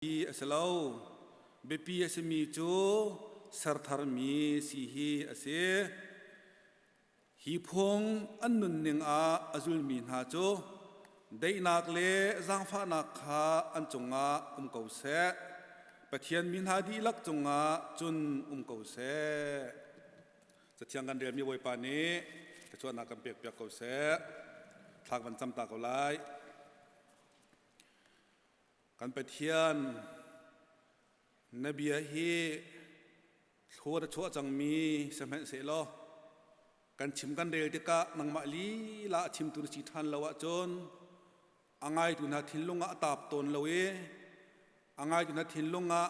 Biapi a si lo. Biapi a simi cu sertharmi si hi a si. Hi phung an nunning ah a zulmi hna cu daihnak le zaangfahnak kha an cungah um ko seh. Pathian mi hna dihlak cungah cun um ko seh. Cathiang kan relmi Bawipa nih thluachuahnak kan pekpiak ko seh. Thla kan cam ta ko lai. Kan Pathian, na bia hi thlua na chuah cangmi sihmanhsehlaw kan chim kan rel tikah nangmah lila a chimtu na si ṭhan lo ahcun a ngaitu hna thinlung ah a taap tawn lo i a ngaitu hna thinlung ah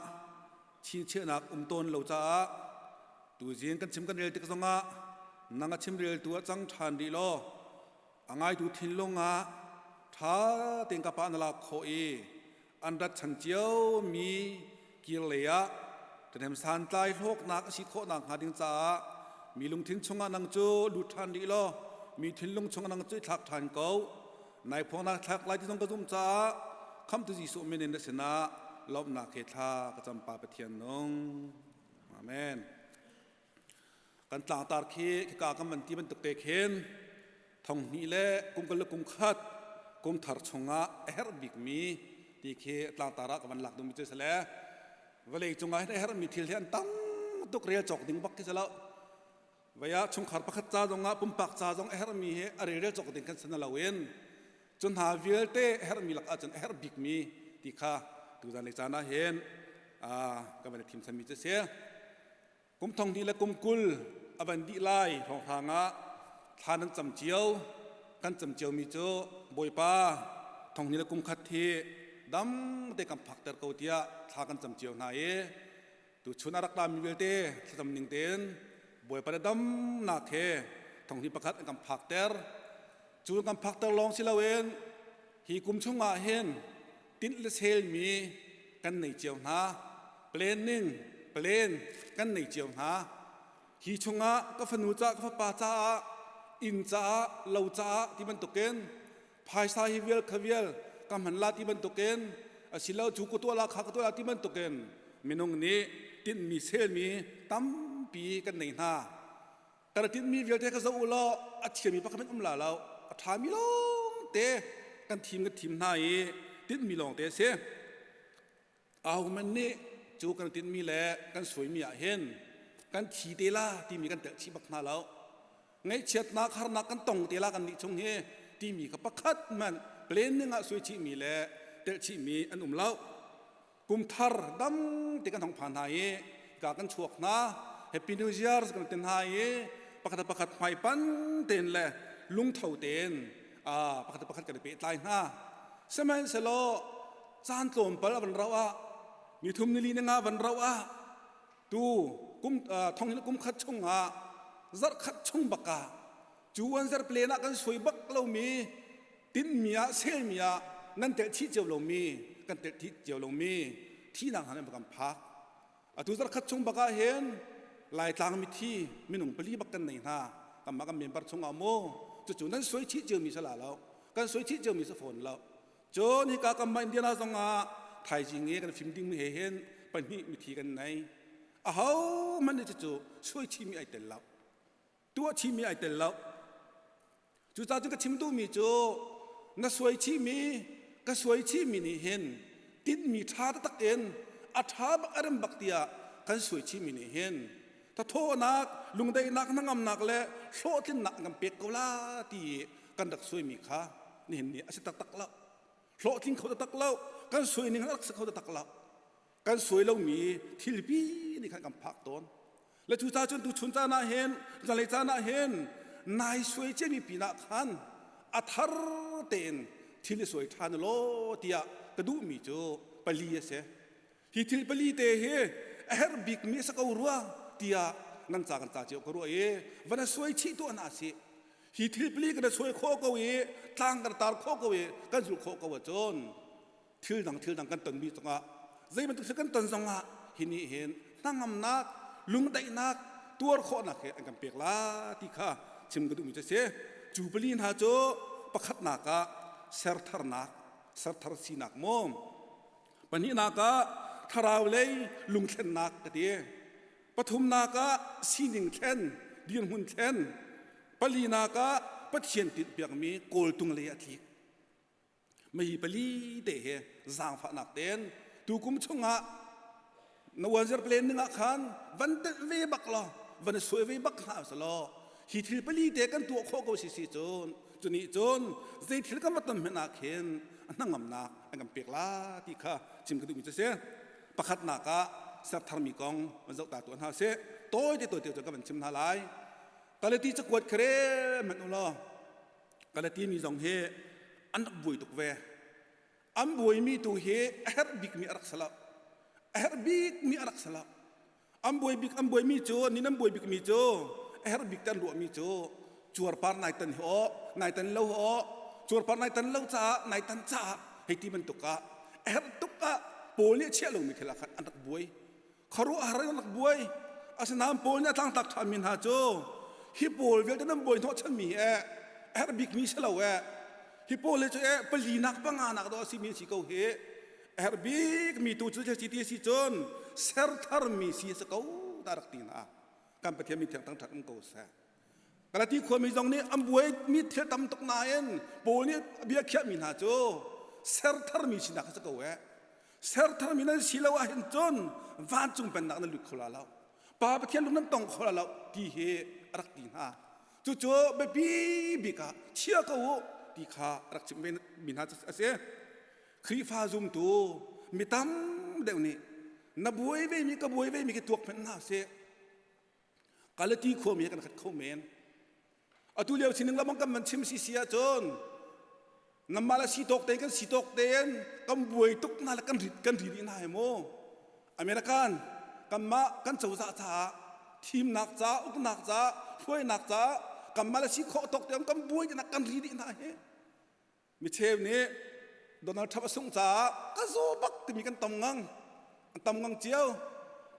chinchiahnak um tawn lo caah tuzing kan chim kan rel tik zongah nang a chimreltu ah cang ṭhan rih law A ngaitu thinlung ah ṭha tein ka pa na lak khawh i an rat chan ciomi kir lei ah ṭhahnem santlai hlawknak a si khawh nakhnga ding caah mi lungthin chungah nang cu lut ṭhan rih law mi thinlung chungah nang cu i thlak ṭhan ko. Nai phuangnak thlak lai ti zong ka zumh caah Khamhtu Jesuh min in na sinah lawmhnak he thla ka cam Pa Pathian nung. Amen. Kan tlangtar khi khika kan van ti bantuk te khin thong hnih le kum kul le kum khat kum thar chungah a herh bikmi ti khi tlangtar ah ka van lak duhmi cu a si le vawlei cungah hin a herhmi thil hi an tam tuk rel cawk ding bak khi si lo. Vei ah chungkhar pakhat ca zongah pumpak ca zong a herhmi hi a rel cawk ding kan si na loin cu hna vialte a herhmi lakah cun a herh bikmi ti kha tuzan lei caan ah hin ka van i thim chanmi cu a si. Kum thong hnih le kum 20 a van dih lai hrawnghrang ah thla nan cam cio. Kan cam ciomi cu Bawipa thong hnih le kum khat hi dam te kan phakter ko tiah thla kan cam cio hna i tuchun a rak lami vialte thlacam ning tein Bawipa na damnak he thong hnih pakhat an kan phakter. Cu kan phakter lawng si loin hi kum chungah hin tinh le selmi kan nei cio hna. Planning, plan kan nei cio hna. Hi chungah ka fanu ca, ka fapa caah, inn caah, lo caah ti bantukin phaisa hi vial kha vial ka hman la ti bantukin asilo cu ka tuah la kha ka tuah la ti bantukin minung nih tinhmi selmi tampi kan nei hna. Kan tinhmi vialte kha zoh u law a thiammi pakhat hmanh um la lo. A ṭhami lawngte kan thim kan thim hna i tinhmi lawngte a si. Ahohmanh nih cu kan tinhmi le kan suaimi ah hin kan thi te la timi kan telh chih bak hna lo. Ngaihchiatnak harnak kan tong te la kan nih chung hi timi kha pakhat hmanh planning ah suai chihmi le telh chihmi an um lo. Kum thar dam te kan hong phan hna i ka kan chuak hna. Happy New Year kan ti hna i pakhat pakhat hmaipan tein le lungtho tein pakhat pakhat kan i pehtlai hna. Sihmanhsehlaw caan tlawmpal a van rauh ah nithum nili ni nga van rauh ah tu kum thong kum khat chungah zarh khat chung bak ah cu an zarh plan ah kan suai bak lomi tinhmi ah selmi ah nan telh chih cio lomi kan telh chih cio lomi thihnak hna nan kan phak. Atu zarh khat chung bak ah hin Laitlang mithi minung pali bak kan nei hna. Kanmah kan member chungah mu cucu nan suai chih ciomi si la lo, kan suai chih ciomi si fawn lo. Cun hika kanmah Indiana zongah thaizing i kan fim dingmi he hin pahnih mithi kan nei. Aho hmanh nih cucu suai chihmi ai tel lo, tuah chihmi ai tel lo. Cucaah cun ka chim duhmi cu na suai chihmi ka suai chihmi nih hin tinhmi ṭha taktak in a ṭha bak a rem bak tiah kan suai chihmi nih hin thathawhnak, lungdaihnak, hnangamnak le hlawhtlinnak an kan pek ko la ti kan rak suaimi kha nihin ni a si taktak lo. Hlawhtling kho taktak lo. Kan suai ning rak si kho taktak lo. Kan suai lomi thilpi nih khan kan phak tawn. Le cucaah cun tuchun caan ah hin, zanlei caan ah hin nai suai ciami pinah khan a thar tein thil i suai ṭhan law tiah ka duhmi cu pali a si. Hi thil pali te hi a herh bikmi a si ko rua tiah nan ca kan ca cio ka ruah i van a suai chih tuah hna sih. Hi thil pali kan suai khawh ko i tlang kan tar khawh ko i kan zulh khawh ko ahcun thil dang thil dang kan tonmi cungah zei bantuk thil kan ton zongah hi nih hin hnangamnak, lungdaihnak, tuar khawhnak he an kan pek la ti kha chim ka duhmi cu a si. Cu pali hna cu pakhatnak ah sertharnak, serthar sinak mu. Pahnihnak ah thlarau lei lungthlennak ka ti. Pathumnak ah sining thlen, dirhmun thlen. Palinak ah Pathian tinhpiakmi kawltung lei a tlik. Mei pali te he zaangfahnak tein tukum chungah na uanzer plan ning ah khan van telh ve bak law van suai ve bak hna selaw hi thil pali te kan tuah khawh ko si si cun cunih cun zei thil kan va ton hmanh ah khin a hnangamnak an kan pek la ti kha chim ka duhmi cu si. Pakhatnak ah sertharmi kong van zoh ta tuah hna sih. Tawi te tawi te cu ka van chim hna lai. Galati cakuat kha rel hmanh u law Galati mi zong hi an rak buai tuk ve. An buaimi tu hi a herh bikmi a rak si lo. A herh bikmi a rak si lo. An buai bik an buaimi cu ni nan buai bikmi cu a herh bik te an ruahmi cu cuarpar nai tan hi aw nai tan lo aw cuarpar nai tan lo caah nai tan caah hei ti bantuk ah a herh tuk ah Paul nih a chiah lomi thil ah khan an rak buai. Khuaruahhar in an rak buai. Asinain Paul nih a tlangtlak ṭhanmi hna cu hi pawl vialte nan buai hnawhchanmi hi eh a herh bikmi si lo eh hi pawl hi cu eh palinak panganak dawh a simi an si ko hi a herh bikmi tu cu si ti si cun ser tharmi si a si ko dah rak ti hna. Kan Pathian min thiang thangṭhat um ko seh. Galati khuami zong nih an buaimi thil tam tuk nain Paul nih a bia khiahmi hna cu ser tharmi sinak a si ko eh. Ser tharmi nan si lo ahhin cun vancung pennak nan lut kho la lo. Pa Pathian lung nan tong kho la lo ti hi a rak ti hna. Cucu biapi bik ah chia ko u ti kha a rak chimh ve mi hna a si. Khrihfa zumtu mi tam deuh nih na buai ve mi ka buai ve mi khi tuak hmanh hna sih. Galati khuami he kan khat kho men. Atu lio sining lamang kan van chim si si ahcun namah le si tawk tein kan si tawk tein kan buai tuk hna le kan rit kan ri dih hna he mu. American kanmah kan cozah caah thimnak ca uknak ca hruainak ca kanmah le si khawh tawk tein kan buai dih kan ri dih hna hi. Micheu nih Donald Trump a sungh caah ka zaw bak timi kan tam ngang. An tam ngang cio.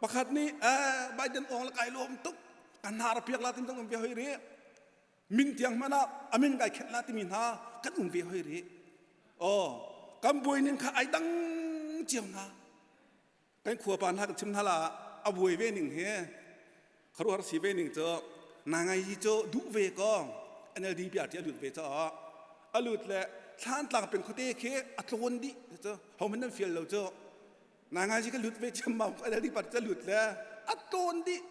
Pakhat nih eh, Biden awng le kai lawm tuk kan hnar piak la timi zong um ve hoi rih. Min tiang hmanh ah a min kai khenh la timi hna kan um ve hoi rih. Oh, kan buai ning kha ai dang cio hna. Kan khuapa hna kan chim hna la a buai ve ning hi kharuahar si ve ning cu na ngai hi cu duh ve ko NLD party a lut ve caah a lut le Thlantlang peng khuate khi a tlawn dih cu hohmanh nan fial lo cu na ngai ka lut ve chiammam NLD party a lut le a tlawn dih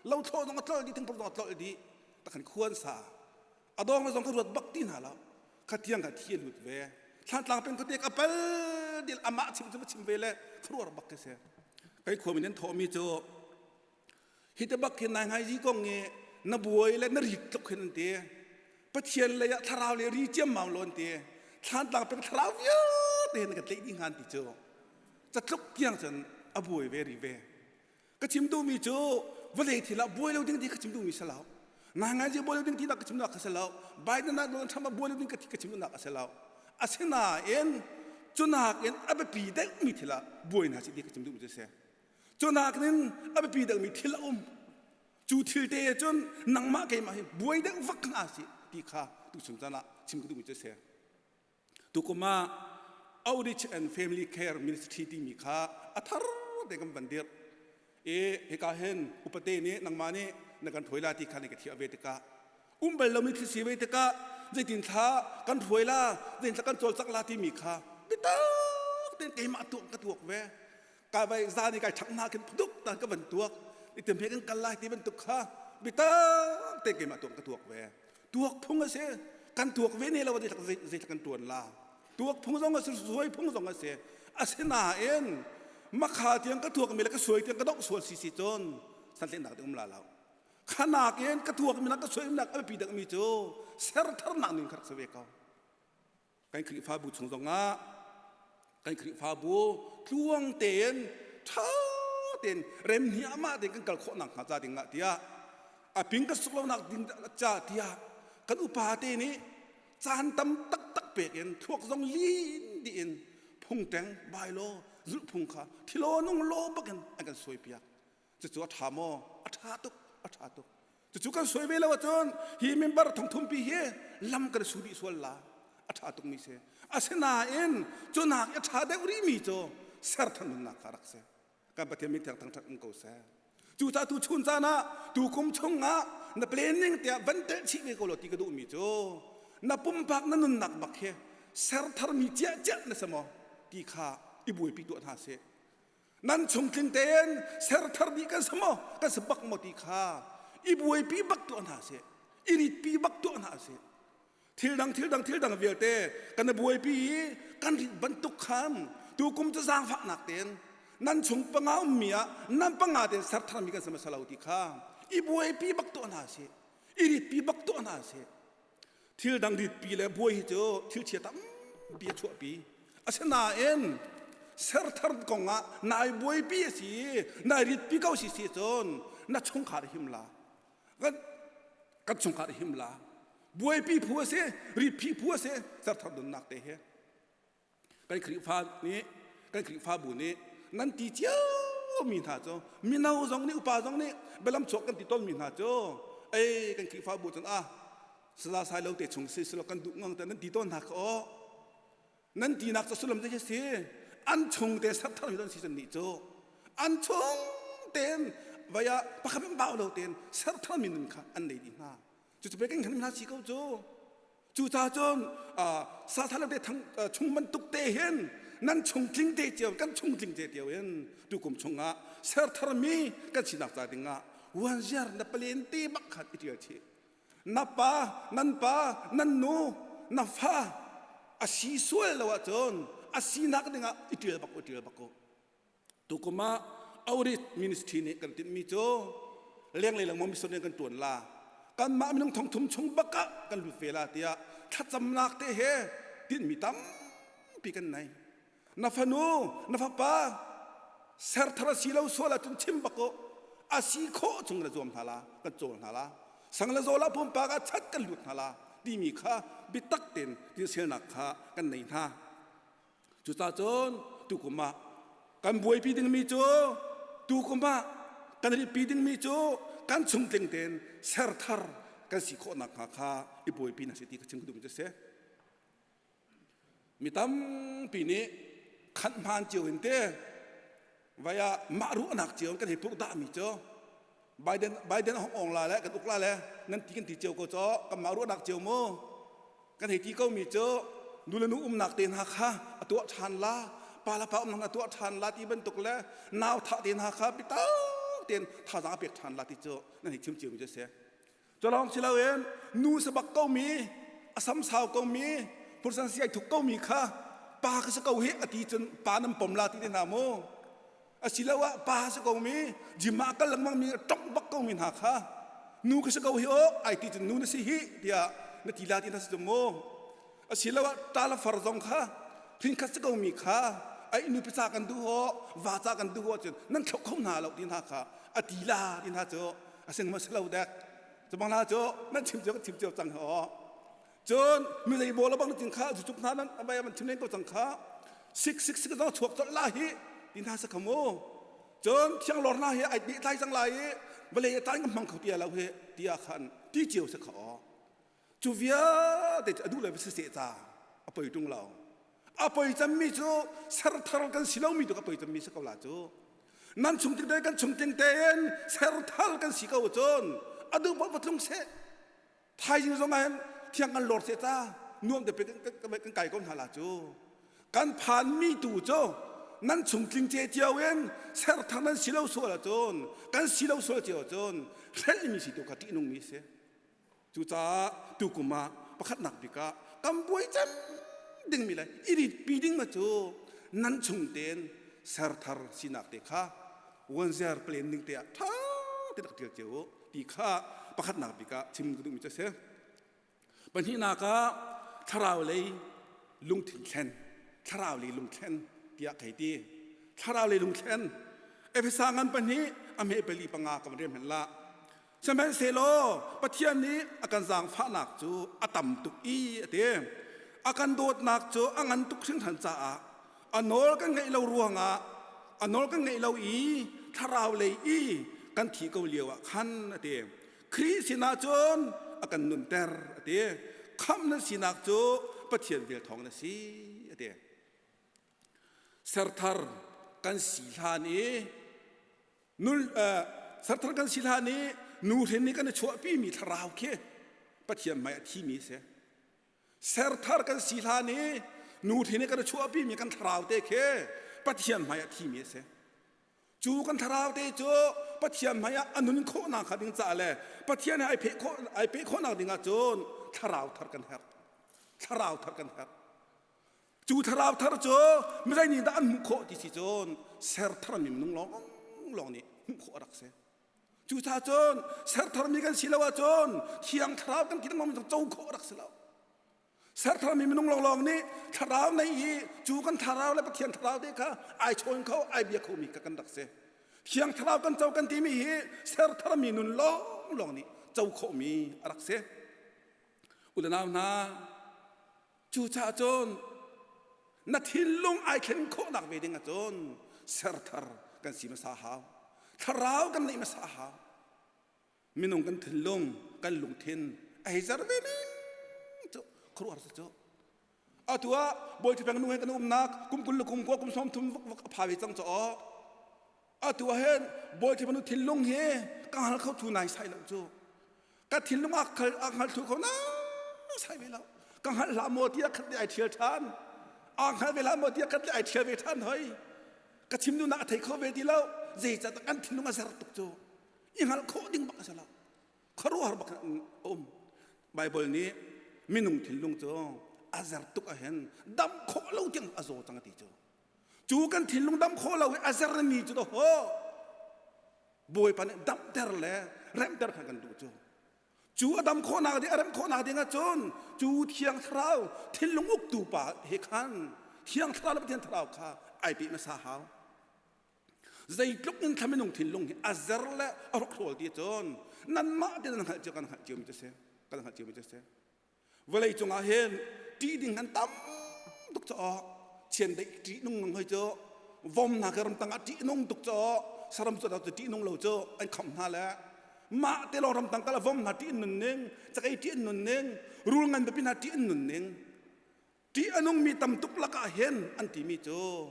lo thlawh zong a tlolh dih thingpur zong a tlolh dih takhan khuan sa a dawng le zong ka ruat bak ti hna lo kha tiang kha thi a lut ve Thlantlang peng khuate ka pal dil amah chim cu va chim ve le khuaruah bak ka si kai khuami nan thawhmi cu hi te bak hin nai ngai zi kong i na buai le na rik tluk hin an ti Pathian lei ah thlarau le ri ciammam lo an ti Thlantlang peng thlarau vialte hin ka tleih dih hngan ti cu catluk tiang cun a buai ve ri ve Ka chim duhmi cu vawlei thil ah buai lo ding ti ka chim duhmi si lo. Ngaingai buai lo ding ti ka chim duhnak ka si lo. Biden ah Donald Trump ah buai lo ding ka chim duhnak a si lo. Asinain cunak in a biapi deuhmi thil ah buai hna sih ti ka chim duhmi cu a si. Cunak in a biapi deuhmi thil a um. Cu thil te cun nangmah keimah hi buai deuh vak hna sih ti kha tuchun caan ah chim ka duhmi cu a si. Tukum ah Outreach and Family Care Ministry timi kha a thar te kan van dirh. I hika hin upate nih nangmah nih na kan hruai la ti kha na ka thiah ve tikah um bal lomi thil si ve tikah zeitin thla kan hruai la zeitin thla kan cawlcangh la timi kha biatak tein keimah tuak ka tuak ve ka vai zan i kai ṭhang hna khin phuduk ta ka van tuak i tem he kan kal lai ti bantuk kha biatak tein keimah tuak ka tuak ve tuak phung a si kan tuak ve ne lo zei kan tuan la tuak phung zong a si suai phung zong a si asinain makha tiang ka tuak mi le ka suai tiang ka dongh sual si si cun santlehnak ding um la lo khanak in ka tuak mi nak ka suai nak a biapi deuh mi cu sertharnak ning kha rak si ve ko Kan Khrihfabu chung zongah kan Khrihfabu tluang tein ṭha tein rem hniahmah tein kan kal khawh nakhnga ca ding ah tiah a ping ka suk lonak ding ca tiah kan upa te nih caan tam taktak pek in thluak zong lin dih in phungteng bailo zulhphung kha thilo nung lo bakin an kan suai piak Cucu a ṭha maw? A ṭha tuk, a ṭha tuk. Cucu kan suai ve lo ahcun hi member thongthumpi hi lam kan su dih sual la. A ṭha tukmi si. Asinain cu nak a ṭha deuh rihmi cu Serthar nunnak kha rak si. Kan Pathian min thiang thangṭhat um ko seh. Cucaah tu chun caan ah tu kum chung ah na planning tiah van telh chih ve ko law ti ka duhmi cu na pumpak na nunnak bak hi sertharmi ciahciah na si maw ti kha i buaipi tuah hna sih. Nan chungtling tein serthar dih kan si maw kan si bak maw ti kha i buaipi bak tuah hna sih. I ritpi bak tuah hna sih. Thil dang thil dang thil dang vialte kan i buaipi i kan rit bantuk khan tukum cu zaangfahnak tein nan chung panga ummi ah nan panga tein ser tharmi kan si hmasa lo ti kha i buaipi bak tuah hna sih, i ritpi bak tuah hna sih. Thil dang ritpi le buai hi cu thil chia tampi a chuahpi. Asinain serthar kong ah nai buaipi a si, nai ritpi ko si si cun na chungkhar him la. Kan chungkhar him la. Buaipi phu a si, riphi phu a si, serthar nunnak te hi. Kan Khrihfa nih, kan Khrihfabu nih nan ti cio mi hna cu mino zong nih upa zong nih bialam chuak kan ti tawn mi hna cu ei kan Khrihfabu cun ah sala sai lo te chung si silo kan duh ngang te nan ti tawn hna kha aw. Nan tinak cu sullam zei si? An chung te serthar mi don si cun nih cu an chung ten vaya pakhat bau lo ten serthar mi nun kha an nei dih hna. Cucu pei kan khan hna si ko cu. Cucaah cun sathalam te thang chung bantuk te hin nan chung tling te cio kan chung tling te cio in tukum chungah serthar mi kan sinak ca dingah uanziar na palen te bak khan i ṭial chih. Na pa, nan pa, nan nu, na fa a si sual lo ahcun a sinak dingah i ṭial bak u, ṭial bak u. Tukum ah Outreach Ministry nih kan tinhmi cu lenglei lengmang mission rian kan ṭuan la. Kanmah minung thongthum chung bak ah kan lut ve la tiah thlacamnak te he tinhmi tampi kan nei. Na fanu, na fapa serthar a si lo sual ahcun chim bak u. A si khawh chung na zuam hna la, kan cawl hna la. Sang le zawl ah pumpak ah chat kan lut hna la timi kha biatak tein tinselnak kha kan nei hna. Cucaah cun tukum ah kan buaipi dingmi cu tukum ah kan ritpi dingmi cu kan chungtling tein serthar kan si khawh nakhnga kha i buaipi na si ti ka chim ka duhmi cu a si. Mi tampi nih khanh hmaan cio in te vai ah mah ruahnak cio in kan hei purhdahmi cu Biden Biden a hong ong la le kan uk la le nan ti kan ti cio ko caw kanmah ruahnak cio mu. Kan hei ti ko mi cu nu le nu umnak te hna kha a tuah ṭhan la, pa le pa umnak a tuah ṭhan la ti bantuk le nau thah te hna kha biatak tein thazaang a pek ṭhan la ti cu nan hei chim cio mi cu a si. Cu lawng si loin nu sabak ko mi, a sam sau ko mi, pursan siai thuk ko mi kha pa ka si ko hi a ti cun pa nan pom la ti te hna mu. Asiloah pa si ko mi gym ah kal lengmang mi tongh bak ko mi hna kha nu ka si ko hi aw ai ti cun nu na si hi tiah na ti la ti na si cu mu. Asiloah ṭa le far zong kha hrinkhat si ko mi kha ai nu pica kan duh aw va ca kan duh aw cun nan thloh kho hna lo ti hna kha a ti la ti hna cu a sing ma si lo dek. Cu bang hna cu nan chim cio chim cio cang aw. Cun mi zei bawl bang tin kha zucuk hna nan abai man chim len ko cang kha sik sik sik zong chuak colh la hi ti hna sa khamu. Cun thiang lor hna hi ai beh tlai cang lai i vawlei a tlai ngam hmang kho tia lo hi tia khan ti cio sa kha aw. Cu vialte cu a duh le va si seh ca a poi ṭung lo. A poi cemmi cu serthar kan si lomi tu a poi cemmi si ko la cu. Nan chung ting te kan chung ting tein serthar kan si ko cun a duh paoh va tlung seh. Thaizing zong ah hin thiang kan lor seh ta nuam te pe kan kai ko hna la cu. Kan phanmi tu cu nan chung tling ce cio in serthar nan si lo sual ahcun kan si lo sual cio ahcun hrelhmi si tu kha ṭihnungmi si. Cucaah tukum ah pakhatnak bik ah kan buai cem dingmi le i ritpi ding ma cu nan chung tein serthar sinak te kha wanzer plan ding te ah ṭha te rak ṭial cio u ti kha pakhatnak bik ah chim ka duhmi cu a si. Pahnihnak ah thlarau lei lungthin thlen, thlarau lei lungthlen tiah ka hei ti. Thlarau lei lungthlen Efesa ngan pahnih a hme pali panga ka van rel hmanh lah. Sihmanhsehlaw Pathian nih a kan zaangfahnak cu a tam tuk i a ti. A kan dawtnak cu a ngan tuk hringhran caah a nawl kan ngeih lo ruangah a nawl kan ngeih lo i thlarau lei i kan thi ko lio ah khan a ti. Khrih sinah cun a kan nunter a ti. Khamh nan sinak cu Pathian vel thawng na si a ti. Serthar. kan si hlan i nul serthar kan si hlan i nuhrin nih kan i chuahpimi thlarau khi Pathian hmai a thimi a si. Serthar kan si hlan i nuhrin nih kan i chuahpimi kan thlarau te khi Pathian hmai a thimi a si. Cu kan thlarau te cu Pathian hmai ah a nun khawhnak hnga ding caah le Pathian he ai pheh khawh ai peh khawhnak ding ah cun thlarau thar kan herh. Thlarau thar kan herh. Cu thlarau thar cu mizei nih dah an hmuh khawh ti si cun ser tharmi minung lawng lawng nih hmuh khawh a rak si. Cucaah cun ser tharmi kan si lo ahcun thiang thlarau kan ti lengmang co khawh a rak si lo. Ser tharmi minung lawnglawng nih thlarau nei i cu kan thlarau le Pathian thlarau te kha ai chawn kho ai bia khomi kha kan rak si. Thiang thlarau kan co kan timi hi ser tharmi nun lawnglawng nih co khawhmi a rak si. U le nau hna, Cucaah cun na thinlung ai thlen khawhnak ve ding ahcun serthar kan si hmasa hau. Thlarau kan neih hmasa hau. Minung kan thinlung, kan lungthin a hei zer ve ning cu khuaruahhar si cu. Atu ah Bawi Ṭhipeng nu he kan umnak kum 20 le kum 20 kum 30 vak vak a pha ve cang caw. Atu ah hin Bawi Ṭhipeng nu thinlung hi ka hngal kho thu nai sai lo cu. Ka thinlung a hngal thlu kho naisai ve lo. Ka hngalh hlah maw tiah khat le ai ṭhial ṭhan. Aa hngal ve hlah maw tiah khat le ai ṭhial ve ṭhan hoi. Ka chim duhnak a thei kho ve ti lo. Zeicahtiah kan thinlung a zer tuk cu. I hngalh khawh ding bak a si lo. Khuaruahhar bak in a um. Baibal nih minung thinlung cu a zer tuk ahhin dam khawh lo tiang a zaw cang a ti cu. Cu kan thinlung dam khawh lo i a zermi cu dawh Bawipa nih damter le remter kha kan duh cu. Cu a dam khawhnak ding a rem khawhnak ding ahcun cu Thiang Thlarau thinlung uktu pa he khan Thiang Thlarau le Pathian Thlarau kha ai pe hmasa hau. Zeitluk in thla minung thinlung hi a zer le a hrokhrawl ti cun nanmah te nan hngalh cio kan hngalh cio mi cu si kan hngalh cio mi cu si. Vawlei cungah hin ṭih ding kan tam tuk caw chiandeih ṭih nung nung hoi cu vom hna ke ramtang ah ṭih nung tuk caw saram cu cu ṭih nung lo cu an kham hna le mah te lawng ramtang kal vom hna ṭih nun ning cakei ṭih nun ning rul ngan biapi hna ṭih nun ning ṭih a nungmi tam tuk lakah hin an timi cu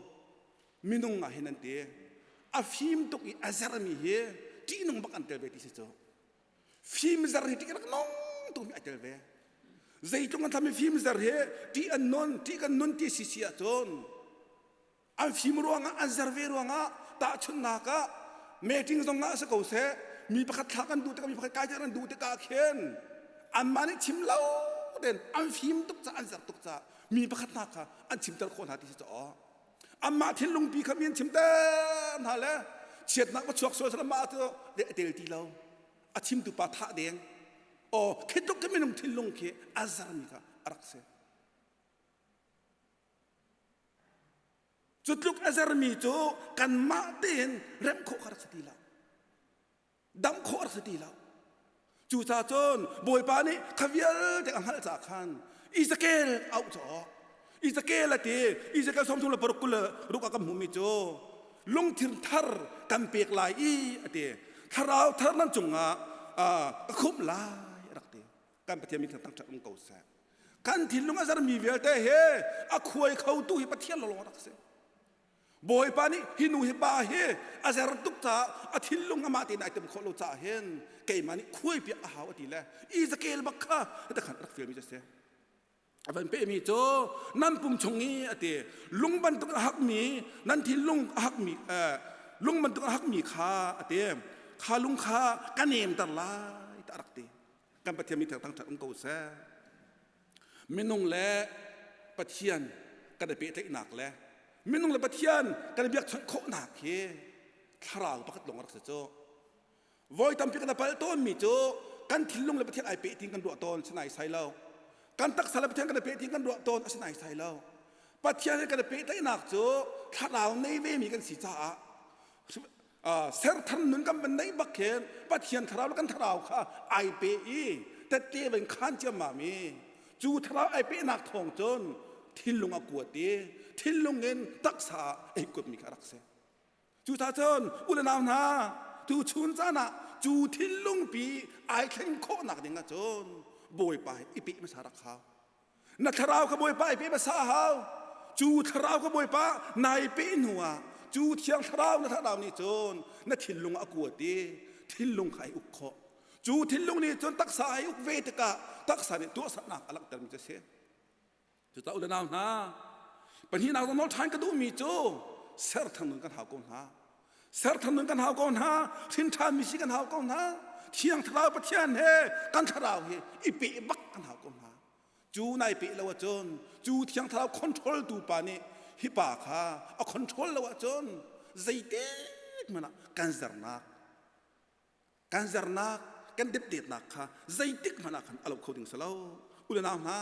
minung ah hin an ti a fim tuk i a zermi hi ṭih nung bak an tel ve ti si cu Fimzer hi ṭih rak nung tukmi ai tel ve. Zeitluk an thami fimzer hi ṭih an nun, ṭih kan nun ti si si ahcun an fim ruangah an zer ve ruangah tahchunhnak ah meeting zong ah si ko seh mi pakhat thla kan duh tikah mi pakhat kai an duh tikah khin anmah nih chim lo tein an fim tuk caah an zer tuk caah mi pakhat hna kha an chimter khawh hna ti si caw Amah thinlungpi kha mi an chimter hna le chiatnak va chuak sual sala mah cu a tel ti lo. A chimtu pa thah deng. Aw khi tluk khi minung thinlung khi a zarmi kha a rak si. Cu tluk a zarmi cu kanmah tein remh khawh kha rak si ti lo. Dam khawh a rak si ti lo. Cucaah cun Bawipa nih kha vialte a hngalh caah khan Ezekiel auh caw. Ezekiel a ti. Ezekiel 36 26 ah kan hmuhmi cu lungthin thar kan pek lai i a ti. Thlarau thar nan cungah ka khumh lai a rak ti. Kan Pathian min thangṭhat um ko seh. Kan thinlung a zarmi vialte he a khuai khotu hi Pathian lawng a rak si. Bawipa nih hi nu hi pa hi a zer tuk caah a thinlung amah tein ai tem khawh lo caah hin keimah nih khuai piak a hau a ti le Ezekiel bak kha hita khan rak fialmi cu a si. A van pehmi cu nan pum chung i a ti lung bantuk a hakmi nan thinlung a hakmi lung bantuk a hakmi kha a ti kha lung kha ka nemter lai ta rak ti kan Pathian mi thangṭhat um ko seh. Minung le Pathian kan i pehtlaihnak le minung le Pathian kan i biakchawnh khawhnak hi thlarau pakhat lawng a rak si cu. Voi tampi kan i palh tawnmi cu kan thinlung le Pathian ai peh tiin kan ruah tawn si naisai lo. Kan taksa le Pathian kan i peh tiin kan ruah tawn a si naisai lo. Pathian he kan i pehtlaihnak cu thlarau nei vemi kan si caah Serthar nun kan van neih bak khin Pathian thlarau le kan thlarau kha ai pe i tette van khan ciammam i cu thlarau ai pehnak thawng cun thinlung a kuat i thinlung in taksa ah ei kuatmi kha a rak si. Cucaah cun u le nau hna tu chun caan ah cu thinlung pi ai thlen khawhnak ding ahcun Bawipa hi i peh hmasa rak hau. Na thlarau kha Bawipa i pe hmasa hau. Cu thlarau kha Bawipa nai pe hnu ah Cu Thiang Thlarau na Thlarau nih cun na thinlung a kuat i thinlung kha ai uk khawh. Cu thinlung nih cun taksa ai uk ve tikah taksa nih tuahsernak a langhtermi cu a si. Cucaah u le nau hna, pahnihnak zong nawl ṭhan ka duhmi cu serthar nun kan hau ko hna. Serthar nun kan hau ko hna, hrin ṭhanmi si kan hau ko hna. Thiang Thlarau Pathian he kan thlarau hi i peh bak kan hau ko hna. Cu nai peh lo ahcun, cu Thiang Thlarau control tu pa nih hi pa kha a control lo ahcun zeitik hmanh ah kan zernak kan zernak kan depdetnak kha zeitik hmanh ah khan a lo kho ding si lo. U le nau hna,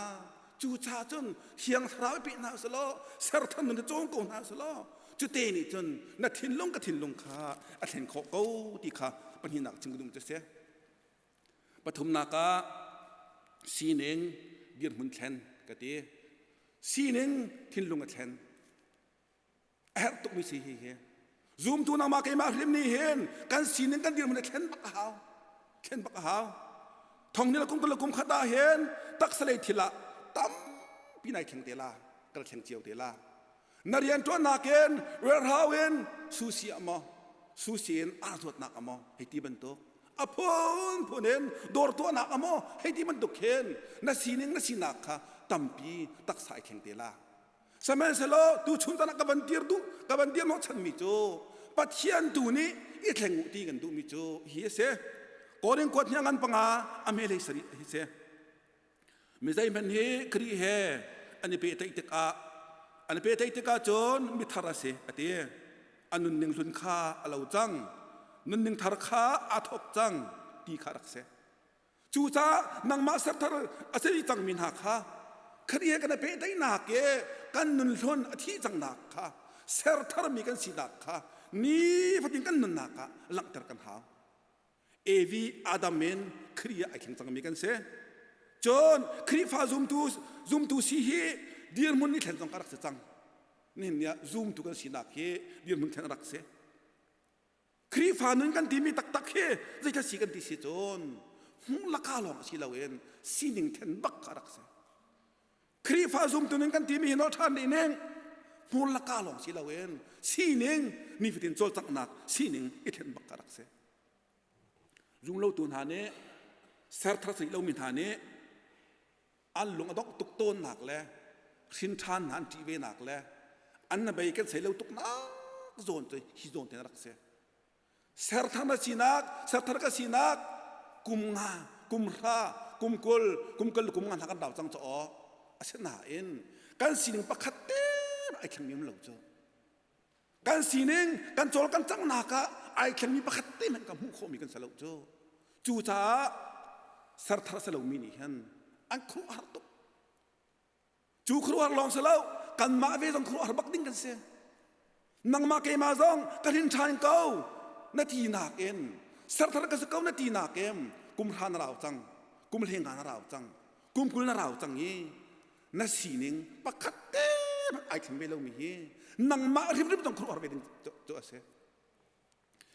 cu cha cun Thiang Thlarau i pe hna usih law, serthan nun cawng ko hna usih law, cute nih cun na thinlung ka thinlung kha a thlen khawh ko ti kha pahnihnak chim ka duh cu si. Pathumnak ah sining dirhmun thlen ka ti. Sining thinlung a thlen. A herh tukmi si hi hi. Zumtu nangmah keimah hrim nih hin kan sining kan dirhmun a thlen bak a hau. Thlen bak a hau. Thong ni le kum kul kum khat ah hin taksa lei thil ah tampi nai thleng te la, kal thleng cio te la. Na rian ṭuannak in warehouse in sushi ah maw, sushi in ar zuatnak ah maw, hei ti bantuk. A phunphun in dawr tuahnak ah maw, hei ti bantuk khin na sining na sinak kha tampi taksa i thleng te la. Sihmanhsehlaw tuchun tan ah ka van dir duh ka van dir hnawhchanmi cu Pathian tu nih i thleng u ti kan duhmi cu hi a si. Korin kuat hniang ngan panga a hmelei sarih hi si. Mi zeihmanh hi Khrih he an i pehtlaih tikah an i pehtlaih tikah cun mithar a si a ti. A nunning hlun kha a lo cang. Nunning thar kha aa thawk cang ti kha rak si. Cucaah nangmah serthar a si cangmi hna kha Khrih he kan i pehtlaihnak i kan nun hlun a thih cangnak kha sertharmi kan sinak kha nifatin kan nunnak ah langhter kan hau. Evi Adam in Khrih ah ai thleng cangmi kan si. Cun Khrihfa zumtu zumtu si hi dirhmun ni thlen zong ka rak si cang. Nihin ni ah zumtu kan sinak hi dirhmun thlen a rak si. Khrihfa nun kan timi taktak hi zeitluk si kan ti si cun hmuh laka lawng si loin sining then bak kha rak si. Khrihfa zumtu nun kan timi hi nawl ṭhan dih ning hmur laka lawng si loin sining nifatin cawlcanghnak sining i thlen bak kha rak si. Zumlotu hna nih serthar si lomi hna nih an lung a dongh tuk tawnnak le hrin ṭhan hna an ṭih venak le an na bei kan sei lo tuknak zawn cu hi zawn te rak si. Serthar na sinak, serthar ka sinak kum nga, kum hra, kum kul, kum kul, kum nga hna kan rau cang cu aw. Asinain kan sining pakhat te ai thleng lo cu. Kan sining kan cawl kan cangnak ah ai thlengmi pakhat te hmanh ka hmuh khawhmi kan si lo cu. Cucaah serthar a si lomi nih hin an khuaruahhar tuk. Cu khuaruahhar lawng si lo, kanmah ve zong khuaruahhar bak ding kan si. Nangmah keimah zong ka hrin ṭhan ko na ti nakin serthar ka si ko na ti nakin kum hra na rau cang, kum hlenga na rau cang, kum 20 na rau cang i na sining pakhat te ai thleng ve lomi hi nangmah hrimhrim zong khuaruahhar ve ding cu a si.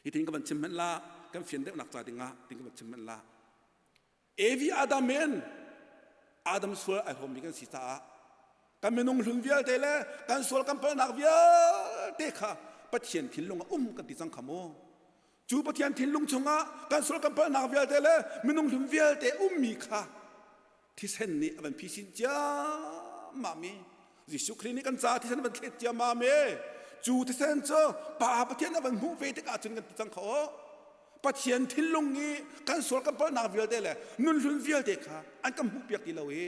Hi tin ka van chim hmanh la, kan fian deuhnak ca dingah tin ka van chim hmanh la. Evi Adam in Adam sual ai huammi kan si caah kan minung hlun vialte le kan sual kan palhnak vialte kha Pathian thinlung a um kan ti cang kha mu. Cu Pathian thinlung chungah kan sual kan palhnak vialte le minung hlun vialte ummi kha thisen nih a van phisin ciammam i Jesuh Khrih nih kan caah thisen a van thlet ciammam i cu thisen cu Pa Pathian a van hmuh ve tikah cun kan ti cang kho. Pathian thinlung i kan sual kan palhnak vialte le nunhlun vialte kha an kan hmuhpiak ti lo i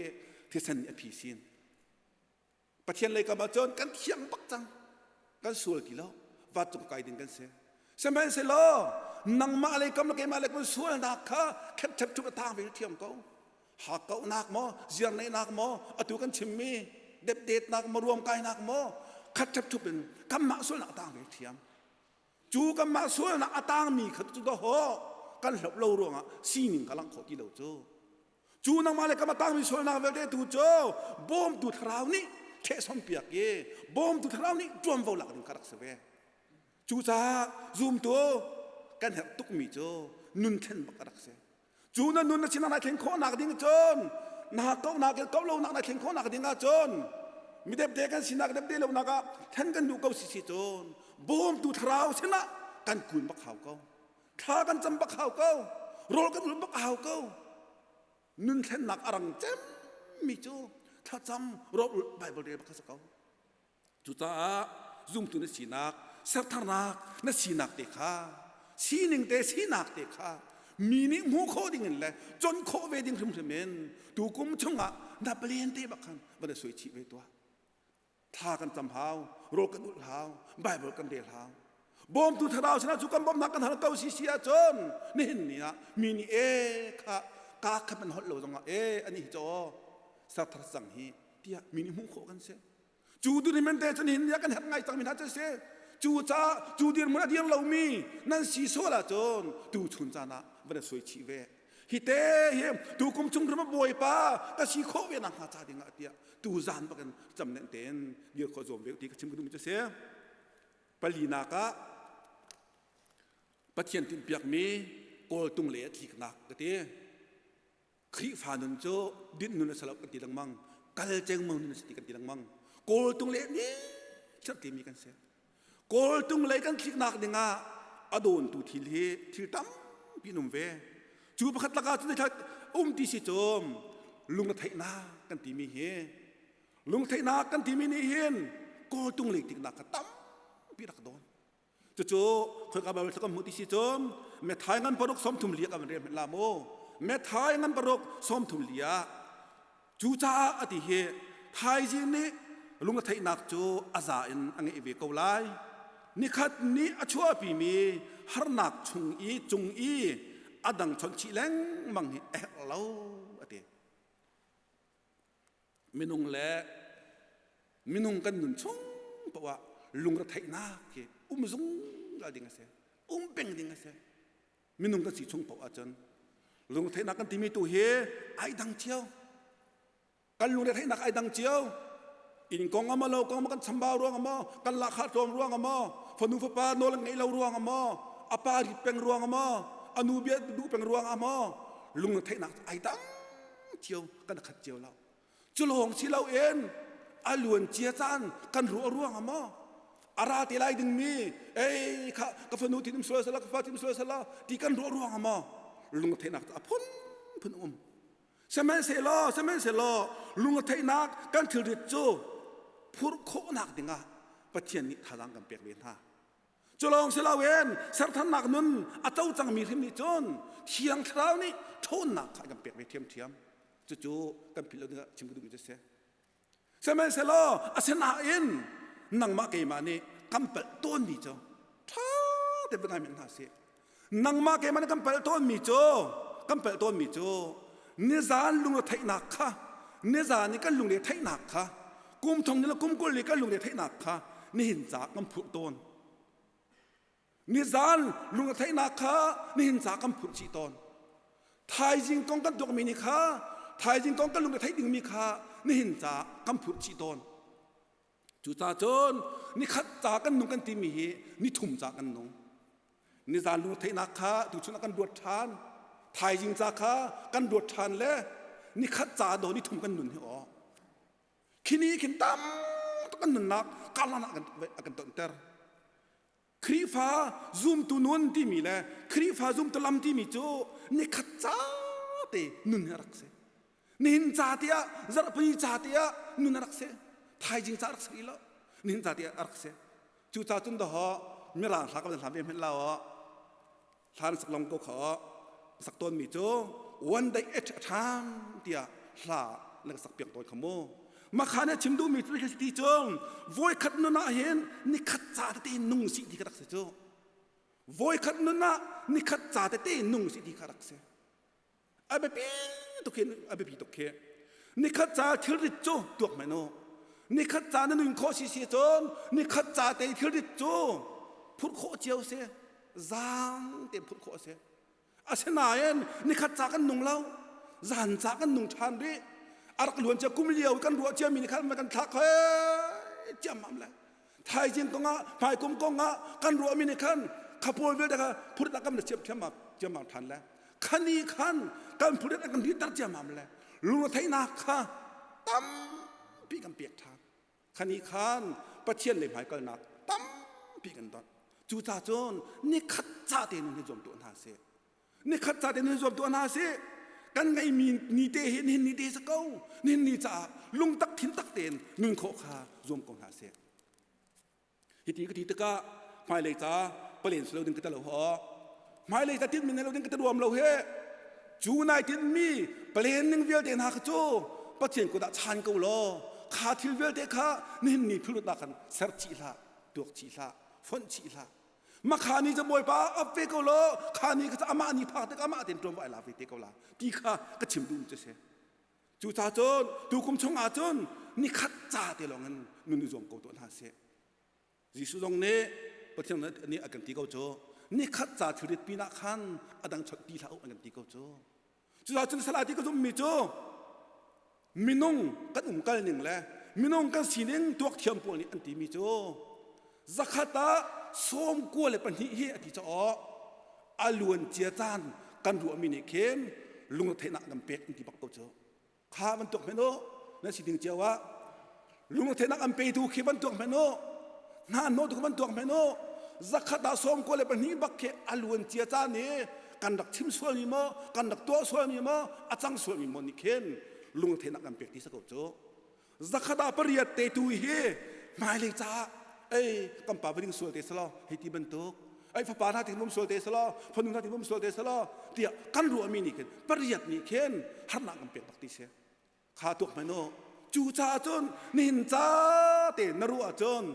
thisen nih a phisin. Pathian lei kam ah cun kan thiang bak cang. Kan sual ti lo. Vancung kai ding kan si. Sihmanhsehlaw nangmah lei kam le keimah lei kam sualnak kha khepthep ṭhup a tang ve thiam ko. Hakkauhnak maw, ziarneihnak maw, atu kan chimmi depdetnak maw, ruamkainak maw, khat ṭhep ṭhup in kanmah sualnak a tang ve thiam. Cu kanmah sualnak a tangmi kha cu dawh kan hloh lo ruangah sining ka langh khawh ti lo cu. Cu nangmah le kamah tangmi sualnak vialte tu cu bawmtu thlarau nih ṭhehsom piak i bawmtu thlarau nih ṭuanvo lak ding kha rak si ve. Cucaah zumtu kan herh tukmi cu nun thlen bak a rak si. Cu na nun na sinah nai thlen khawhnak ding cun na kaunak le kau lonak nai thlen khawhnak ding ahcun mi depde kan sinak depde lonak ah thlen kan duh ko si si cun. Bawmtu thlarau sinah kan kun bak hau ko. Thla kan cam bak hau ko. Rawl kan ulh bak hau ko. Nun thlennak a rang cemmi cu thlacam rawl ulh Bible rel bak kha si ko. Cucaah zumtu na sinak, sertharnak na sinak te kha, sining te sinak te kha mi nih hmuh khawh ding in le con khawh ve ding hrimhrim in tukum chungah na palen te bak khan van i suai chih ve tuah. Thla kan cam hau, rawl kan ulh hau, Bible kan rel hau. Bawmtu thlarau sinah cu kan bawmhnak kan hal ko si si ahcun nihin ni ah mi nih e kha ka kha man holh lo zongah e ani hi caw serthar cang hi tiah mi nih hmuh khawh kan si. Cu dirhmun te cun hin kan herh ngai cangmi hna cu si. Cu caah cu dirhmun a dir lomi nan si sual ahcun tu chun caan ah van i suai chih ve. Hi te hi tu kum chung ram bawipa ka si khawh ve nak hnga ca ding ah tiah tu zan bakin cam nen tein dir khawh zuam ve ti ka chim ka duhmi cu si. Palinak ah Pathian tinhpiakmi kawltung le a tliknak ka ti. Khrihfa nun cu dinh nun a si lo kan ti lengmang. Kal cengmang nun a si ti kan ti lengmang. Kawltung le ni timi kan si. Kawltung lei kan thliknak dingah a dawntu thil hi thil tampi an um ve. Cu pakhat lakah cun um ti si cum lungretheihnak kan timi hi lungtheihnak kan timi nih hin kawltung lei tiknak kha tampi rak dawn. Cucu khoika Bible kan hmuh ti si cun Matthai ngan paruk 34 kan rel hmanh la mu. Matthai ngan paruk 34 ah cucaah a ti hi thaizing nih lungretheihnak cu a za in a ngeih ve ko lai. Nikhat nih a chuahpimi harnak chung i cung i a dang chawnh chih lengmang hi a herh lo a ti. Minung le minung kan nun chung poah lungretheihnak hi um zungzal ding a si um peng ding a si minung kan si chung poah ahcun lungretheihnak kan timi tu hi ai dang cio kan lungretheihnak ai dang cio inn kong ama lo kong kan chambau ruang ama kan lahkhah tlawm ruang ama fanu fapa nawl an ngeih lo ruang ama apa rit peng ruang ama anu bia duh peng ruang ama lungretheihnak ai dang cio kan khat cio lo Cu lawng si loin a luan cia caan kan ruah ruang ah maw a ra te lai dingmi ei kha ka fanu tin um sual sala ka fa tin um sual sala ti kan ruah ruang ah maw lungretheihnak a phun phun um sihmanhsehlaw sihmanhsehlaw lungretheihnak kan thilrit cu phurh khawhnak dingah Pathian nih thazaang kan pek ve hna Cu lawng si loin serthannak nun a co cangmi hrim nih cun Thiang Thlarau nih ṭhawnnak kha a kan pek ve ṭhiamṭhiam. Cucu kan philh lo dingah chim ka duhmi cu a si. Sihmanhsehlaw asinain nangmah keimah nih kan palh tawnmi cu ṭha tein va ngai hna sih. Nangmah keimah nih kan palh tawnmi cu kan palh tawnmi cu nizan lungretheihnak kha nizan i kan lungre theihnak kha kum thong ni le kum 20 i kan lungre theihnak kha nihin ca kan phurh tawn. Nizan lungretheihnak kha nihin ca kan phurh chih tawn. Thaizing kong kan tuakmi ni kha thaizing kong kan lungre theih dingmi kha nihin ca kan phurh chih tawn. Cucaah cun nikhat ca kan nung kan timi hi nithum ca kan nung. Nizan lungtheihnak kha tuchun ah kan ruat ṭhan. Thaizing ca kha kan ruat ṭhan le nikhat ca do nithum kan nun hi aw. Khini khin tam tuk kan nunnak karlan ah a kan tonter. Khrihfa zumtu nun timi le Khrihfa zumtu lam timi cu nikhat ca te nun hi a rak si. Nihin ca tiah zarhpini ca tiah nun a rak si. Thaizing ca rak si rih lo. Nihin ca tiah a rak si. Cu ca cun dawh mirang hla ka van hlam ve hmenh la aw. Hla na sak long ko kha aw. Sak tawn mi cu one day at a time tiah hla na ka sak piak tawn kha mu. Makha na chim duhmi cu ti cung voikhat nun ah hin nikhat ca tete nung si ti ka rak si cu. Voikhat nun ah nikhat ca tete nung si ti kha rak si. A biapi tuk hin a biapi tuk khi. Nikhat ca thilrit cu tuak men u. Nikhat ca na nun khawh si si cun nikhat ca te thilrit cu phurh khawh cio si. Zaang tein phurh khawh a si. Asinain nikhat ca kan nung lo. Zan ca kan nung ṭhan rih. A rak luan cia kum lio kan ruah ciami nih khan kan thlak hei ciammam le. Thaizing kongah hmaikum kongah kan ruahmi nih khan khapawl vialte kha phurh kan chiam thiam ciammam ṭhan le. Khani khan kan phurh kan ritter ciammam le. Lungretheihnak kha tampi kan pek ṭhan. Khani khan Pathian lei hmaikalnak tampi. Tampi kan donh. Cucaah cun nikhat ca te nun hi zuam tuah hna sih. Nikhat ca te nun zuam tuah hna sih. Kan ngeihmi ni te hi nihin ni te si ko. Nihin ni caah lungtak thin tak tein nun khawh kha zuam ko hna sih. Hiti ka ti tikah hmailei ca palen si lo ding ka ti lo ho. Hmailei ca tinhmi nei lo ding ka ti ruam lo he. Cu nai tinhmi palen ning vialte hna kha cu Pathian kut ah chan ko law kha thil vialte kha nihin ni philutnak khan ser chih hlah, tuak chih hlah, fonh chih hlah. Makha ni cu Bawipa ap ve ko law kha ni kha amah ni phak tik amah ten ṭuanvo ai la ve te ko la ti kha ka chim duh cu si. Cucaah cun tukum chung ahcun nikhat ca te lawng in nun i zuam ko tuah hna sih. Jesuh zong nih Pathian nih a kan ti ko cu nikhat ca thilrit pinah khan a dang chawnh ti hlah u an kan ti ko cu. Cucaah cun salai ti ka zumhmi cu minung kan umkal ning le minung kan sining tuak thiam pawl nih an timi cu zakhat ah 92 hi a ti caah a luan cia caan kan ruahmi nih khin lungretheihnak kan pek an ti bak ko cu. Kha bantuk hmenh u nan si ding cio ah lungretheihnak an petu khi bantuk hmenh u hna hnawh tu bantuk hmenh u zakhat ah 92 bak khi a luan cia caan i kan rak chim sual mi maw kan rak tuah sual mi maw a cang sual mi maw nih khin lungretheihnak kan pek ti sa ko cu. Zakhat ah pariat te tu hi hmailei caah ei kan pa va ding sual te selaw hei ti bantuk ei fapa hna ti mum sual te selaw fanu hna ti mum sual te selaw tiah kan ruahmi nih khin pariat nih khin harnak kan pek bak ti si kha tuak hmanh u. Cu caah cun nihin ca te na ruah ahcun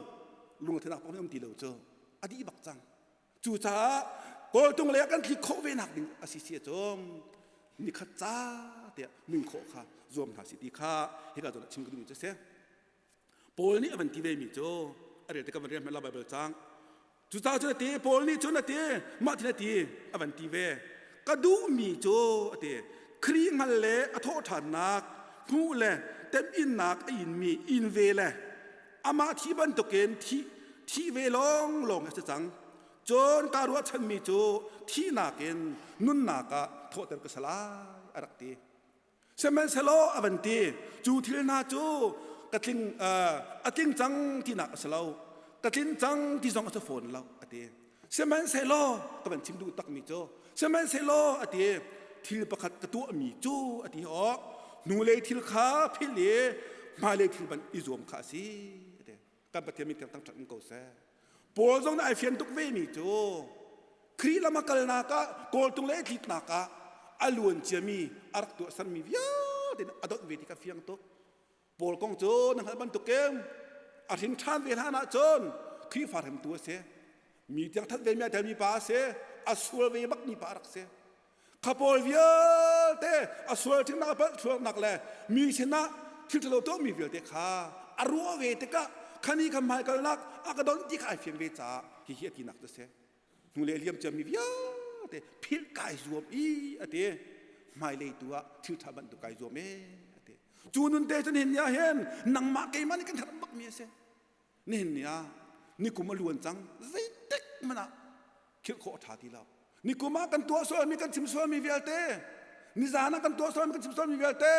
lungthin ah pom um ti lo cu a dih bak cang. Cucaah kawltung lei ah kan tlik khawh ve nak ding a si si ahcun nikhat ca tiah nun khawh kha zuam hna si ti kha hika zawn ah chim ka duhmi cu a si. Paul nih a van ti ve mi cu a rel tikah van rel hmanh la Bible cang. Cucaah cun a ti Paul nih cun a ti mah thil a ti a van ti ve ka duhmi cu a ti Khrih hngal le a thawhṭhannak hmuh le temhinnak a inmi in ve le amah thi bantukin thih thih ve lawnglawng a si cang. Cun kaa ruahchanmi cu thihnak in nunnak ah thawhter ka si lai a rak ti. Sihmanhsehlaw a van ti cu thil hna cu ka tling a tling cang tinak a si lo ka tlin cang ti zong a si fawn lo a ti. Sihmanhsehlaw ka van chim duh takmi cu sihmanhsehlaw a ti thil pakhat ka tuahmi cu a ti awk hnulei thil kha philh i hmailei thil ban i zuam kha a si a ti. Kan Pathian min thangṭhat in ko seh. Paul zong nih ai fian tuk ve mi cu Khrih lam a kalnak ah kawltung le tlitnak ah a luan ciami a rak tuahsermi vialte a donh ve ti kha fiang tuk. Paul kong cu na hngalh bantukin a hrin ṭhan ve hlan ahcun Khrihfa hremtu a si. Mi tiang that ve mi a telmi pa a si. A sual ve bakmi pa a rak si. Kha pawl vialte a sual ṭhingnak a palh chuaknak le mi sinah thil ṭhalo tuahmi vialte kha a ruah ve tikah khani kha hmaikalnak a ka donh ti kha ai fian ve caah hihi a tinak cu a si. Hnulei a liam ciami vialte philh kai zuam i a ti. Hmailei tu ah thil ṭha bantuk kai zuam e a ti. Cu nun te cu nihin ni ah hin nangmah keimah nih kan herh bakmi a si. Nihin ni ah nikum a luan cang zeitik hmanh ah khirh khawh a ṭha ti lo. Nikum ah kan tuah sualmi kan chim sualmi vialte nizan ah kan tuah sualmi kan chim sualmi vialte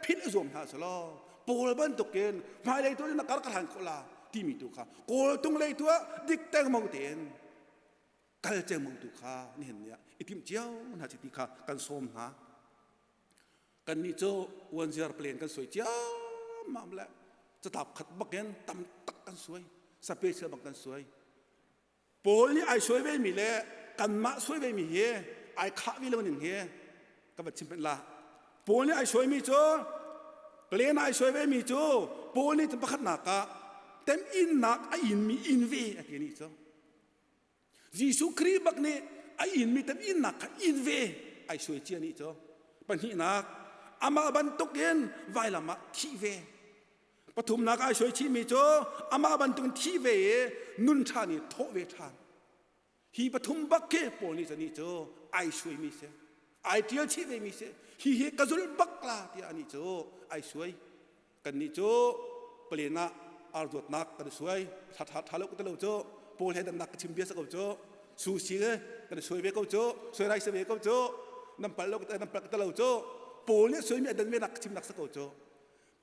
philh i zuam hna selaw Paul bantukin hmailei tu in na kar ka hlan khawh la timi tu kha kawltung lei tu ah dik tengmang tein kal cengmang tu kha nihin ni ah i timh cio hna si ti kha kan sawm hna. Kannih cu one year plan kan suai ciammam le catlap khat bakin tam tak kan suai special bang kan suai. Paul nih ai suai ve mi le kanmah suai ve mi hi ai khah ve lo ning hi ka va chim la. Paul nih ai suai mi cu plan ai suai ve mi cu Paul nih pakhatnak ah temhinnak a in mi in ve a ti ni cu. Jesuh Khrih bak nih a inmi temhinnak kha in ve ai suai cia nih cu. Pahnihnak amah bantukin vailam ah thih ve. Pathumnak ai suai chihmi cu amah bantukin thih ve i nun ṭhan i thawh ve ṭhan. Hi pathum bak khi Paul nih cun cu ai suaimi si. Ai ṭial chih vemi si. Hi hi ka zulh bak la tiah anih cu ai suai. Kannih cu palen ah ar dawtnak kan i suai. Ṭha ṭha ṭha lo ka ti lo cu. Paul he dannak ka chim bia si ko cu. Sushi kan i suai ve ko cu. Suai rai si ve ko cu. Nan pal lo nan pal ka ti lo cu. Paul nih suaimi a dan ve nak ka chimnak si ko cu.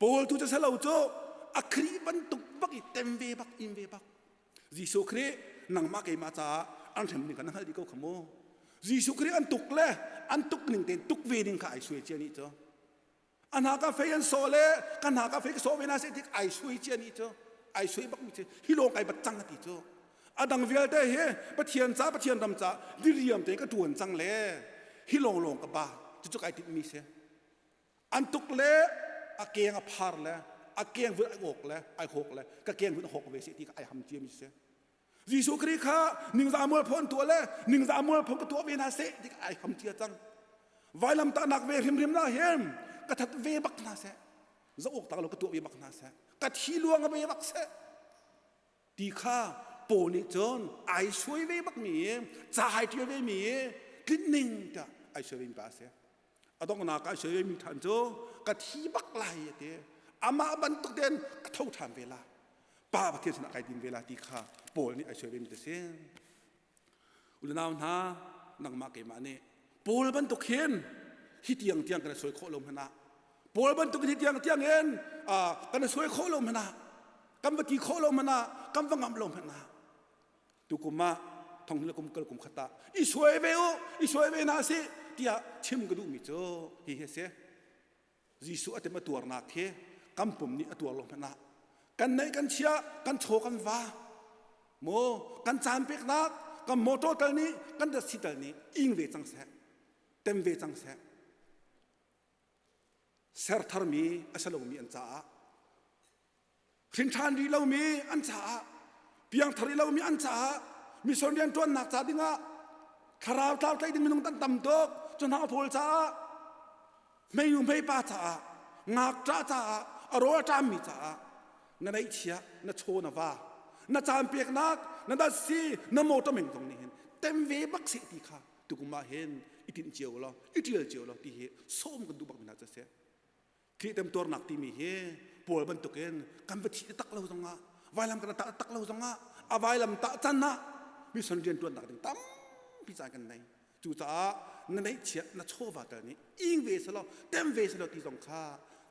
Paul tu cu si lo cu. A Khrih bantuk bak i tem ve bak in ve bak. Jesuh Khrih. nangmah keimah caah an hrem ning kha na hngalh dih ko kha mu. Jesuh Khrih an tuk le an tuk ning tein tuk ve ding kha ai suai cia nih cu. A hna ka fei an sawh le ka hna ka fei ka sawh ve na seh tik ai suai cia nih cu. Ai suai bak mi cu hi lawng kai bat cang a ti cu. A dang vialte hi Pathian ca Pathian ram ca diriam tein ka ṭuan cang le hi lawng lawng ka ba cucu kai tinh mi si. An tuk le a keng a phar le a keng vun ai awk le ai hawk le ka keng vun a hawk ve seh ti ka ai ham cia mi si. Jesuh Khrih kha ningzah mualpho an tuah le ningzah mualpho ka tuah ve hna seh ti ai ham cia cang. Vailam tahnak ve hrimhrim na hin ka that ve bak hna seh. Zoh awk tak lo ka tuah ve bak hna seh. Ka thi luang a ve bak seh. Ti kha Paul nih cun ai suai ve bak mi ca ai ṭial ve mi tlinh ning tiah ai suai ve mi pa a si. A donghnak ah ai suai ve mi ṭhan cu ka thi bak lai a ti. Amah bantuk tein ka tho ṭhan ve la. Pa Pathian sinah kai din ve la ti kha Paul nih ai suai ve mi a si. Unau hna, nangmah keimah nih Paul bantuk hin hi tiang tiang kan i suai khawh lo hmanh ah Paul bantuk hi tiang tiang in kan i suai khawh lo hmanh ah kan va ti khawh lo hmanh ah kan va ngamh lo hmanh ah tukum ah thong le kum kal kum khat ah i suai ve u i suai ve hna sih tiah chim ka duhmi cu hi hi a si. Jesuh a tem a tuarnak hi kan pum nih a tuar lo hmanh ah kan neih kan chia kan chaw kan va maw kan caan peknak kan motor tal nih kan datsi tal nih ing ve cang seh tem ve cang seh ser tharmi a si lomi an caah Hrinṭhan rih lomi an caah, piangthar rih lomi an caah, mission rianṭuannak ca dingah thlarau tlau tlaih ding minung kan tam tuk. Cu hna pawl caah, hmeinu hmeipa caah, ngakṭah caah, a rawl a ṭammi caah na neihchia, na chaw na va, na caan peknak, na datsi, na motor meng zong nih hin tem ve bak seh ti kha tukum ah hin i tinh cio law, i ṭial cio law ti hi sawm kan duh bak mi hna cu a si. Khrih temtuarnak timi hi Paul bantukin kan va thi tak lo zongah vailam kan tah tak lo zongah a vailam tah can ah mission riantuannak ding tampi caan kan nei. Cucaah na neihchiat na chawva tal nih ing ve selaw tem ve selaw ti zong kha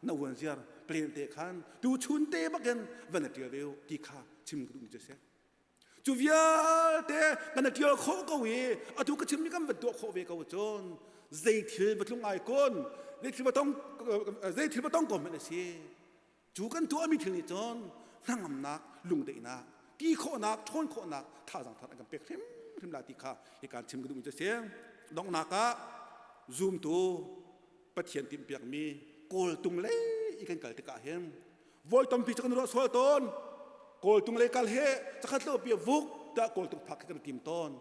na uan ziar plan te khan tu chun te bakin van na ṭial ve u ti kha chim ka duhmi cu a si. Cu vialte kan i ṭial khawh ko i atu ka chimmi kan van tuah khawh ve ko cun zei thil va tlung ai kun zei thil va tong zei thil va tong ko hmanh a si. Cu kan tuahmi thil nih cun hnangamnak lungdaihnak ti khawhnak ṭhawn khawhnak thazaang thar an kan pek hrimhrim la ti kha hi kaan chim ka duhmi cu a si. Donghnak ah zumtu Pathian timhpiakmi kawltung lei i kan kal tikah hin Voi tampi cu kan ruah sual tawn. Kawltung lei kal he cakhat lo pi vuk tiah kawltung phak khi kan tim tawn.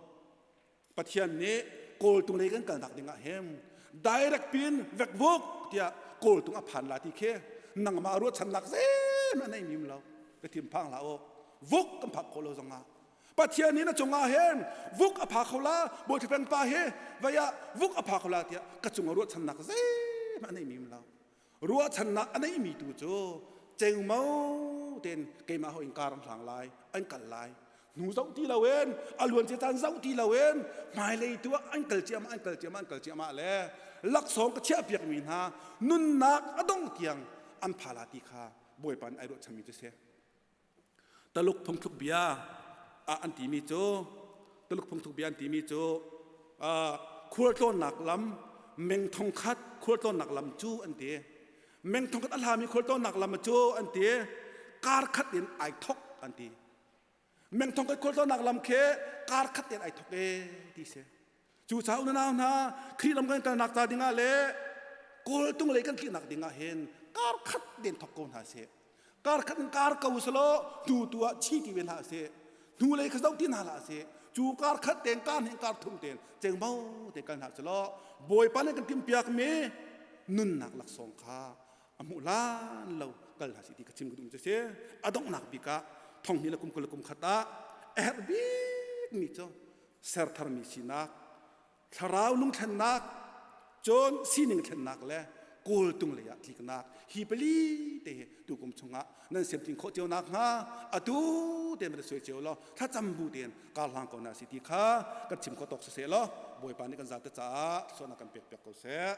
Pathian nih kawltung lei kan kalnak ding ah hin direct pin vek vuk tiah kawltung a phan la ti khi nangmah ruahchannak zeihmanh a nei mim lo. Ka tim phang hlah u. Vuk kan phak khawh lo zongah Pathian nih na cungah hin vuk a pha kho la Bawi Peng pa hi vei ah vuk a pha kho la tiah ka cungah ruahchannak zeihmanh a nei mim lo. Ruahchannak a neimi tu cu cengmo tein keimah ho in kar an hlang lai, an kal lai. Hnu zoh ti loin, a luancia caan zoh ti loin, hmailei tu ah an kal ciahmah, an kal ciahmah, an kal ciahmah le laksawng ka chiahpiakmi hna nunnak a dong tiang an pha la ti kha Bawipa nih ai ruahchanmi cu si. Taluk phungthluk bia ah an timi cu Taluk phungthluk bia an timi cu khualtlawnnak lam meng thongkhat khualtlawnnak lam cu an ti. Meng thongkhat a hlami khualtlawnnak lam cu an ti. Kar khat in ai thok an ti. Meng thongkhat khualtlawnnak lam khi kar khat in ai thok e ti si. Cucaah unau hna, Khrih lam kan kalnak ca dingah le kawltung lei kan tliknak dingah hin kar khat den thok ko hna seh. Kar khat in kar ko selaw tu tu ah chi ti ve hlah seh. Hnu lei kha zoh ti hna hlah seh. Cu kar khat ten kar hnih kar thum ten cengmo te kal hna selaw Bawipa nih kan timhpiakmi nunnak laksawng kha a hmuh hlan lo kal hna sih ti ka chim ka duh cu si. A donghnak bik ah thong hnih le kum 20 le kum khat ah a herh bikmi cu sertharmi sinak, thlarau lungthlennak, cun sining thlennak le kawltung lei ah tliknak hi pali te hi tukum chungah nan siamtling khawh cio nak hnga atu te man suai cio law thlacam bu tein kar hlang ko na si ti kha kan chim khawh tawk siseh law Bawipa nih kan zate caah suahnak kan pek piak ko seh.